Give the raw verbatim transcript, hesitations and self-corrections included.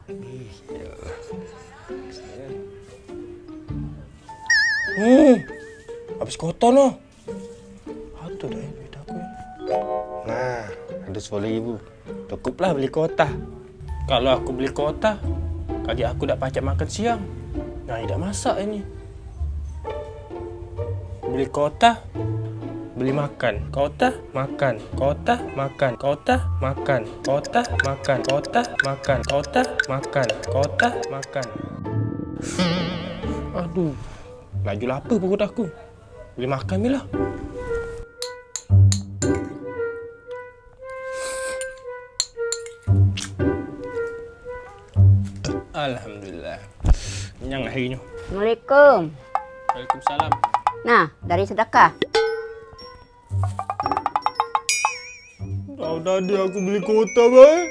Hmm, habis kuota noh. Ado dah, eh, duit aku, eh. Nah, ado sepuluh ribu. Cukuplah beli kuota. Kalu aku beli kuota, kagek aku dak pacak makan siang. Nah, dak masak ini. Beli kuota, beli makan. Kuota, makan. Kuota, makan. Kuota, makan. Kuota, makan. Kuota, makan. Kuota, makan. Kuota, makan. Aduh, laju lapar perut aku. Beli makan be lah. Alhamdulillah. Kenyang lah hari nyo. Assalamualaikum. Waalaikumsalam. Nah, dari sedekah. Tau tadi aku beli kuota bae.